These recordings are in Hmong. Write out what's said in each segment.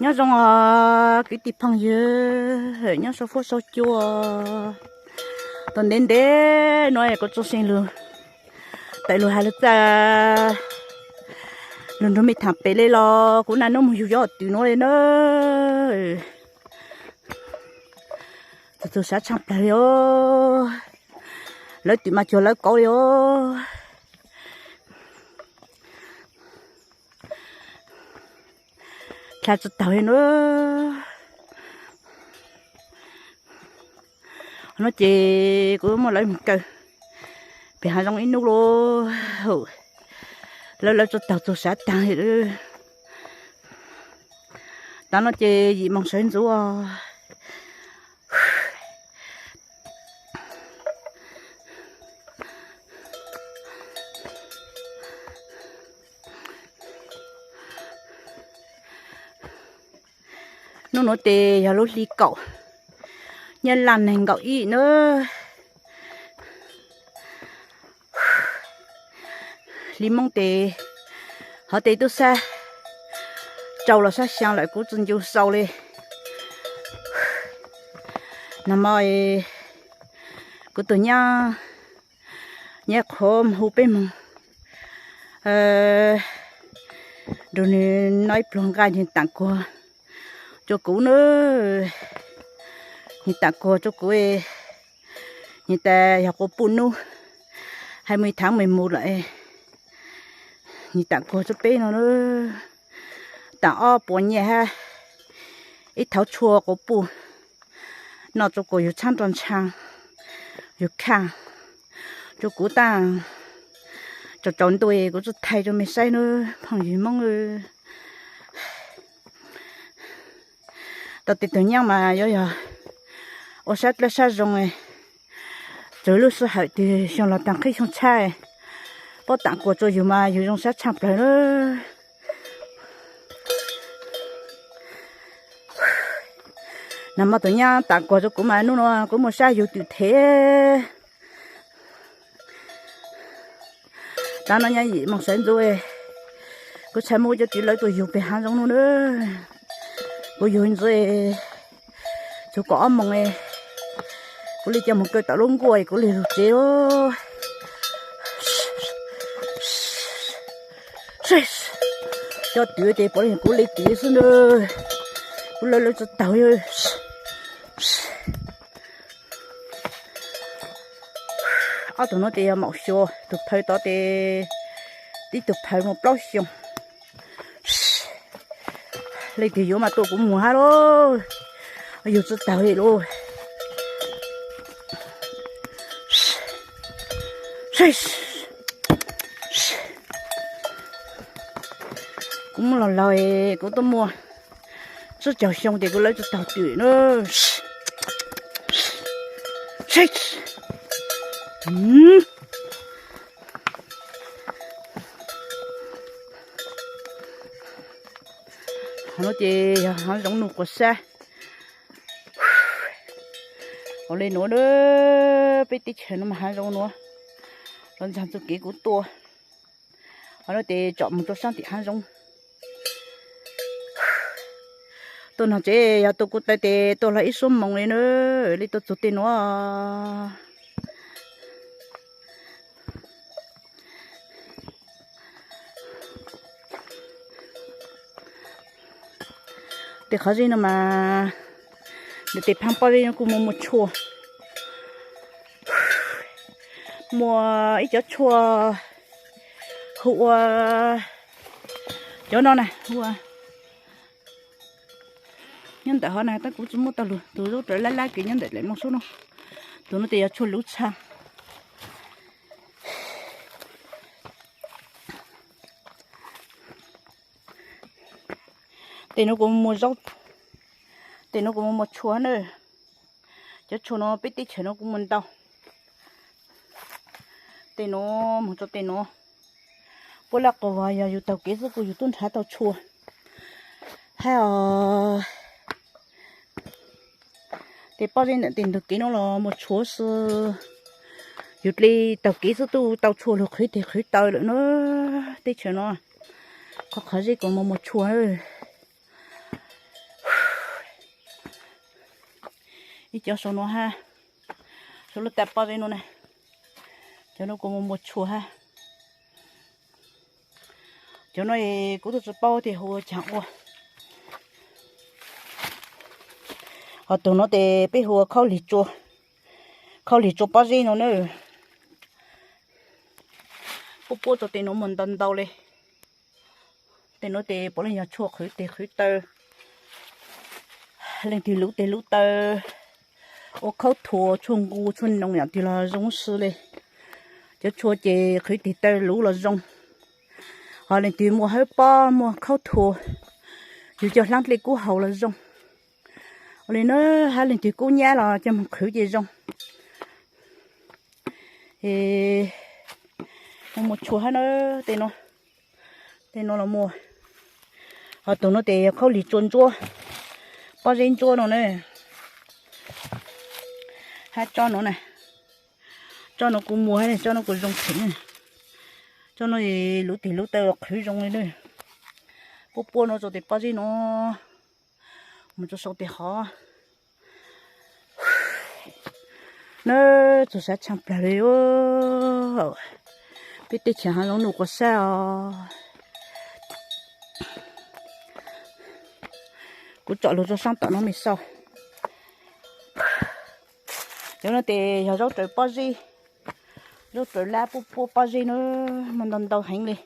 Nyob zoo os kwv tij phooj ywg nyob sau fuab sau cua. Tau ntev ntev no kuv tso see lug, tawm lug hais lug txaj lug nrug mej thaam pem le los kuv naj nub moog yug cov twm nuav le na. Txug txug sav tshaaj plawg le os. Lawv twm mas cuag lawv kauv le os. Dlha tsi taug li na. Nub ces kuv muab lawv moog kaw pem haav zoov ib nub lauj. Lawv lawv tsi taug txug sav taag. Tav no ces yim moos sawv ntxuv. Nub nuav tes yog lub hli kaum, nyaj laj neeg nkaum ib nab. Hli Moob tes hov tes tub sab rau los sab xyaa lawm kuv tsi ncu xau le. Nag hmo kuv tug nyab, nyab qhuav hu peb moog nrug nwg noj ib pluag nqaj nwg taam kuag rua kuv nab. Nwg taam kuag rua kuv, nwg tas yog quas puj nub, hais mus ib thaav mus mus lawm, nwg taam kuag rua peb no, taam ob puas nyiaj hab ib thauv tshuaj quas puj, noj rua kuas yug tshaab rua ntshaa, yug khaaj rua kuv taag. Tsaus tsaus ntuj kuv tsi thaij rua mej saib nab phooj ywg Moob. Tau tes tug nyaab mas yuav yog ua sab dlawb sab zoo, txug lub sij hawm twg xyoo laug taag qhib xyoo tshab, puab taam kuas rua yug mas yug zoo sab tshaaj plawg nab. Nag hmo tug nyaab taam kuas rua kuv mas nub nuav kuv muaj sab yug twm thev. Tav no nyaj yim moos sawv ntxuv, kuv txhad muab cov twm lawv tuaj yug peg haav zoov nub nab. Kuv yug ntxuv, txug kaum ob moos, kuv le coj moog kaw tom lub nkuaj kuv le lug tsev. Cov twm tes puav leej kuv le twm xwb nab, kuv lawv lawv tsi taug. Ob tug nuav tes yog maum xyuas, tug phawv tod tes tib tug phawv muaj plaub xyoo. Leej twg yuav mas tuaj kuv muag hab lauj, yug tsi taug li lauj. Kuv muab laug laug, kuv tuaj muaj tsib caug xyoo tes kuv lawv tsi taug twm nab. Hov nuav ces yog haav zoov nug quas sab. Ua le nuav, peb teb chaws nuav mas haav zoov nuav, los ntxag txuj kev kuv tuaj. Hov nuav tes tsom moog rua saab tim haav zoov. Tuaj nug tsev yog tuaj kuv taw tes tuaj lug ib suab moos li nab, le tuaj txug tej nuav. Tej qhov zeb no mas, ntawm tej phaab pob zeb no kuj muaj muaj tshuaj. Muaj ib cov tshuaj hu ua, cov no na hu ua, nyob ntawm hov na tab kuv tsi muab tau lug, tug zaub rawv lab lab kev nyob ntawm daim nplooj sub no. Tug no tes yog tshuaj luv txha. Tej nuav kuj muaj zaub, tej nuav kuj muaj muaj tshuaj na. Cov tshuaj nuav peb teb chaws nuav kuj muaj ntau. Tej nuav moog rua tej nuav, puab lab quas vog yog yug taug kev xwb kuj yug tub nrhav tau tshuaj hab os. Tej pob zeb ntawm tej ntug kev nuav los muaj tshuaj xwb. Yug dle taug kev xwb tub tau tshuaj lug qhwv teg qhwv taw lawm na. Teb chaws nuav qhov qhov zeb kuj muaj muaj tshuaj. Ib cov saum no hab, saum lub tag pob zeb no ne, cov no kuv muab muag tshua hab. Cov no kuv tub tsis paub tias hu ua caag ua. Ho tug no tes peb hu ua khaub lig tsua pob zeb no na. Puab puab rua tej nuav muag ntau ntau le. Tej nuav tes puav leej yog tshua qhwv teg qhwv taw, leej twg luv teg luv taw, ua khaub thuas tshua nqus tshua noog yam twg los zoo si le. Cov tshua ces qhwv teg taw luv los zoo. Ho leej twg muaj hawb pob muaj khaub thuas, yug coj hlaab dlej kub haus los zoo. Ua le na, hab leej twg kub nyab los coj moog qhwv ces zoo. Muaj muag tshua hab na, tej nuav, tej nuav los muaj. Ho tug nuav tes yog khaub lig tsua ntsuab, pob zeb ntsuab no na. Hab tsob nuav na, tsob nuav kuv muag, tsob nuav kuv zoo kheev. Tsob nuav luv teg luv taw qhwv zoo le na. Puab puab nuav rua tes pob zeb nuav, mus rua sau tes hov. Na, txug sab tshaaj plawg le. Peb teb chaws haav zoov nuj quas sab os. Kuv tsom lug rua saab tom nuav mej xauj. Cov nuav tes yog zaub raws pob zeb, zaub raws lab puab puab pob zeb na, muaj ntau ntau heev le.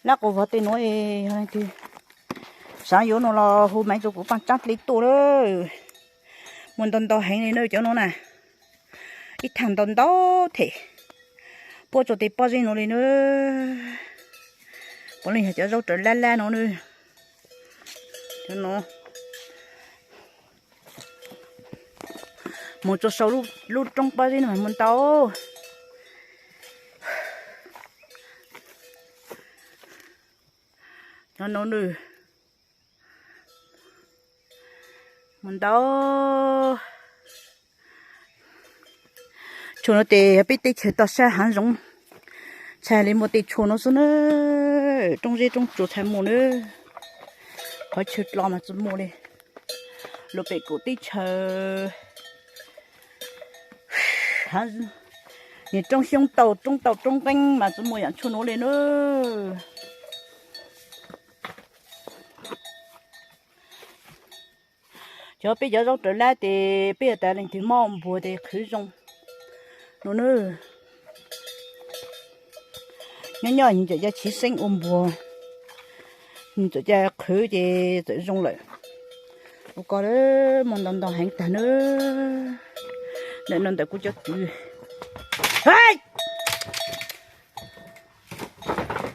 Lab quas vog tej nuav, yog leej twg xaav yuav nuav los hu maiv rua kuv paaj tsaab dlej tuaj na. Muaj ntau ntau heev le na cov nuav na. Ib thaaj ntau ntau them, puab rua tej pob zeb nuav le na. Puav leej yog cov zaub raws lab lab nuav na. Cov nuav mus rua sau lub roob pob zeb nuav mas muaj ntau. Cov nuav nws muaj ntau. Tshua nuav tes yog peb teb chaws toj sab haav zoov txhaj le muaj tej tshua nuav xwb na. Roob zeb roob tsuas txhaj muaj na. Qhov chaw dlo mas tsi muaj le. Lug pem kuv teb chaws, nwg roob xyoob tau roob tau roob nqeeb mas tsi muaj yaam tshua nuav le na. Cov peb cov zaub raws lab tes peb yog tas leej twg mob ua npuas tes qhwv zoo nuav na. Nyob nyob nwg txawm ca chiv xeeb ua npuas, nwg txawm ca qhwv ces txawm zoo lawm. Ua ko muaj ntau ntau heev tag na. Ntawm no ntawm kuv cov twm.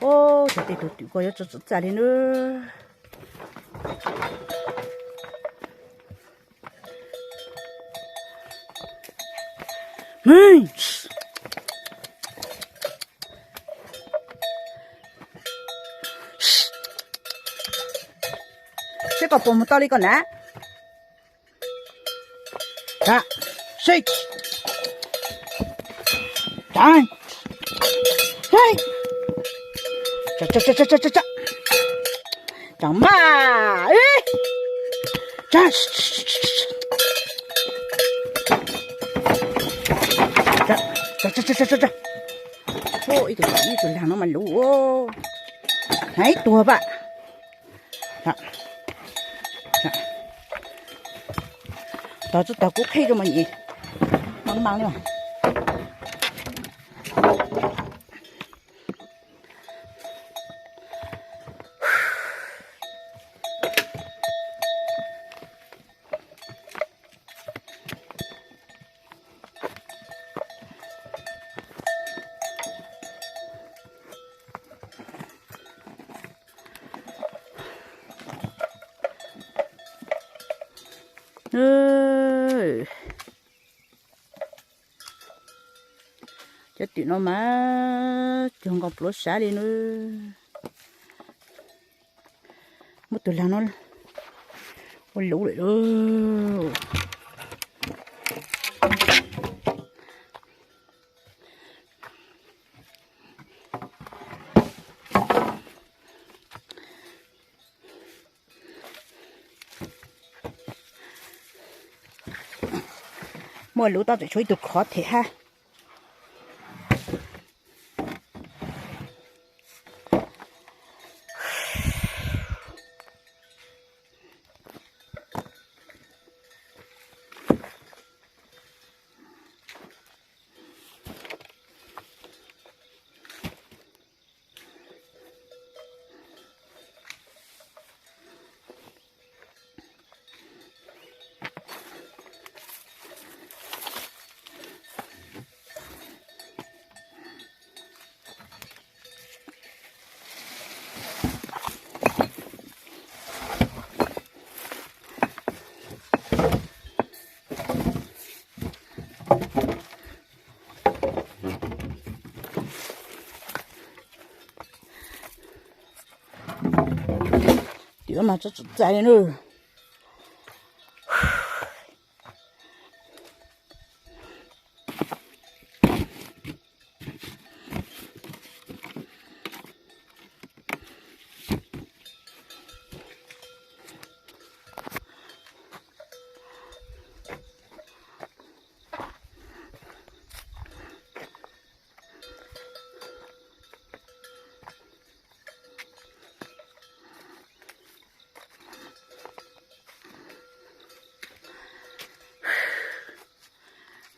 Cov tej tug twm ko yuav tsi txawj txaj le na. Seb koj puas mus tau li koj na. Tsaam mas, ib tug laag no mas luv, hnav ib tug pam. Tog tsi tog kuv qheb rua mas nyem, maam maam li mas. Cov twm no mas cuag nkaus pluav sav li na. Muab tug lag no ua luv lawm lauj. Muaj lub toj tseem tshuav ib tug khov them hab. Tiam mas txaus txaus txais li na.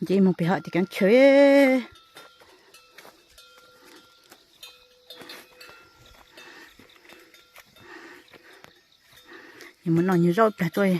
Nce mus pem hom tim keeb chaw. Mus noj nyuag zaub plag tuaj.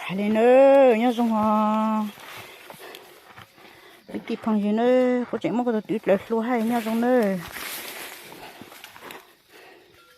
Hais li nawb, nyob zoo os ib tij phooj ywg nawb, kuv tseem muab koj tus twv dlaws hlua hais nyob zoo nawb.